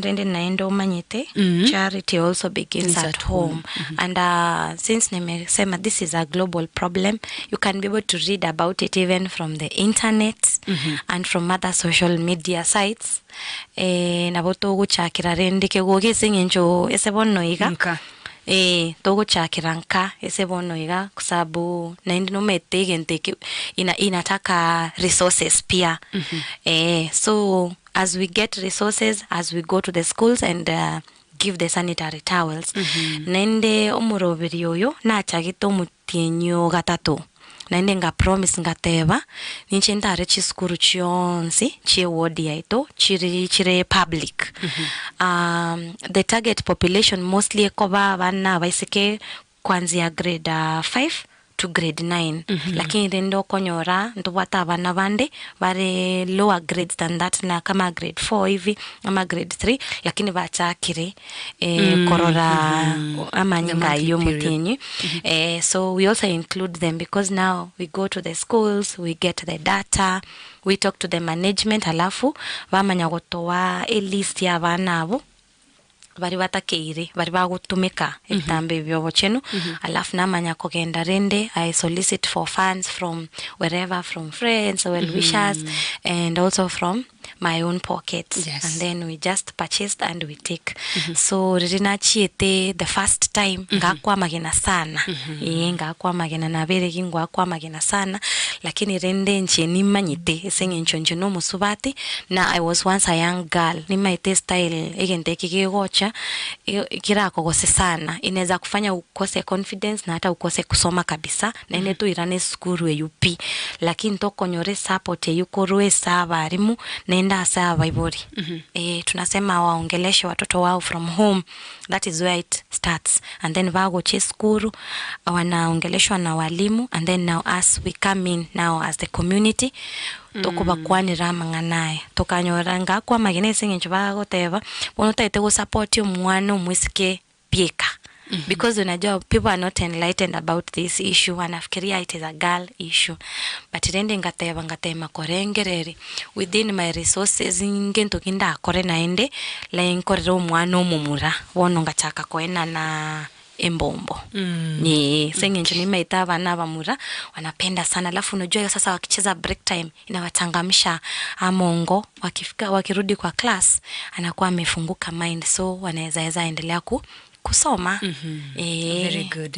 Rende naende omanyete, charity also begins Begins at at home. And since nimesema this is a global problem, you can be able to read about it even from the internet and from other social media sites. Eh, nabo togochakera rende kegokia ase eng'encho ase bono iga, Nka. eh, togochakera nka ase bono iga kwa sababu naende nomanyete egento eke ina inataka resources pia. Eh, so as we get resources, as we go to the schools and give the sanitary towels. Naende omoroberi oyo nachagete omotienyi o gatato, naende nga promise ngateba, ninche ntare chisukuru chionsi chie ward yaito chiri chire public. The target population mostly ekoba abana abaiseke kwanzia grade 5 to grade 9, lakini rende okonyora ntobwate abana bande bare lower grades than that, na kama grade 4 hivi ama grade 3, lakini bachakire korora amanyinga The monthly aywo period. omotienyi. So we also include them because now we go to the schools, we get the data, we talk to the management, alafu bamanya gotoa a list ya abana abo baria batakeire, baria bagotumeka ebitambo ebi bia obochenu, alafu namanya kogenda rende I solicit for funds from wherever, from friends, well wishers, and also from my own pocket. And then we just purchased and we take. So riria nachiete the first time, ngakwa amagena sana, ee, ngakwa amagena, nabere gingwakwa amagena sana, lakini rende inche nimanyete ase eng'encho inche na omosubati, na I was once a young girl, nimaete style egento eke gegocha kerakogose sana, inaweza kufanya ukose confidence na hata ukose kusoma kabisa, naende toirane esukuru eywo pi, lakini tokonyora esupport eywo korwa ase abarimu naende ase abaibori. Eh, tunasema waongeleshe watoto wao from home, that is where it starts, and then bagocha esukuru wanaongeleshwa na walimu, and then now as we come in now as the community, tokobakwanera amang'ana aya, tokanyora ngakwa amagena ase eng'encho bagoteba, bono otagete gosupport omwana omoiseke bieka, because unajua people are not enlightened about this issue, wanafikiria it is a girl issue, but rende ngateba ngatema korengereria within my resources ngento ki ndakore naende like nkorere omwana omomura, bono ngachaka koenana embombo. Ee, ase eng'encho nimaete abana abamura wanapenda sana, alafu unajua hiyo sasa wakicheza break time inawachangamsha amongo, wakifika wakirudi kwa class anakuwa amefunguka mind, so wanaweza eza endelea kusoma. Very Ee. good.